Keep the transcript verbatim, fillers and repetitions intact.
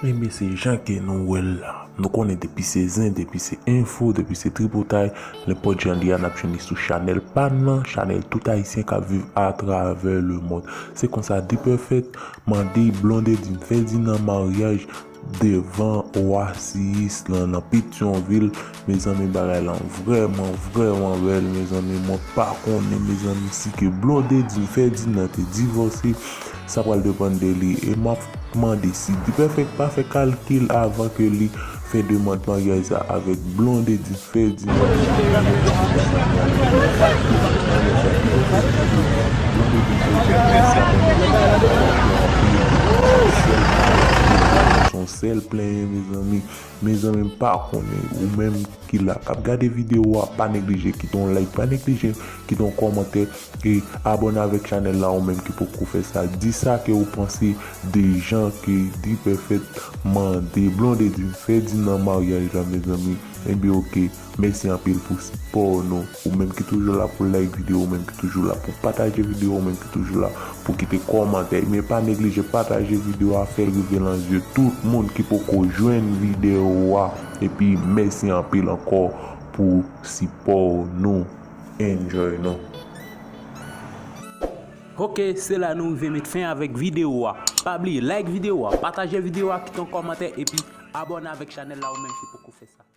Ebyen, se jan ke nou wè l la. Nou konnen depi se zen, depi se enfo, depi se tripotay, nenpòt jan li a, n ap jwenn li sou chanèl pa n nan, chanèl tout Ayisyen k ap viv atravè lemonn. Se konsa, D-Perfect mande Blondedy Ferdinand maryaj devan Oasis lan, nan Petyonvil. Mezanmi, bagay lan vrèman, vrèman bèl, mezanmi. Mwen pa konnen, mezanmi, si ke Blondedy Ferdinand te divòse, sa pral depann de li. E m ap mande si D-Perfect pa fè kalkil avan ke li fè demann maryaj sa avèk Blondedy Ferdinand. Blondedy Ferdinand, mèsi anpil. Sèl plenyen, mezanmi. Mezanmi, m pa konnen, ou menm ki la, k ap gade videyo a, pa neglije kite yon like, pa neglije kite yon kòmantè, e abòne avèk chanèl la, ou menm ki poko fè sa. Di sa ke ou panse de jan ke D-Perfect mande Blondedy Ferdinand maryaj la, mezanmi. Ebyen, oke, mèsi anpil pou sipò nou. Ou menm ki toujou la pou like videyo, ou menm ki toujou la pou pataje videyo, ou menm ki toujou la pou kite kòmantè. Men pa neglije pataje videyo a, fè l rive nan zye tout moun ki poko jwenn videyo a. Epi mèsi anpil ankò pou sipò nou. Enjoy nou. Ok, se la nou rive met fen avèk videyo a. Pa bliye like videyo a, pataje videyo a, kite yon kòmantè, epi abòne avèk chanèl la ou menm ki poko fè sa.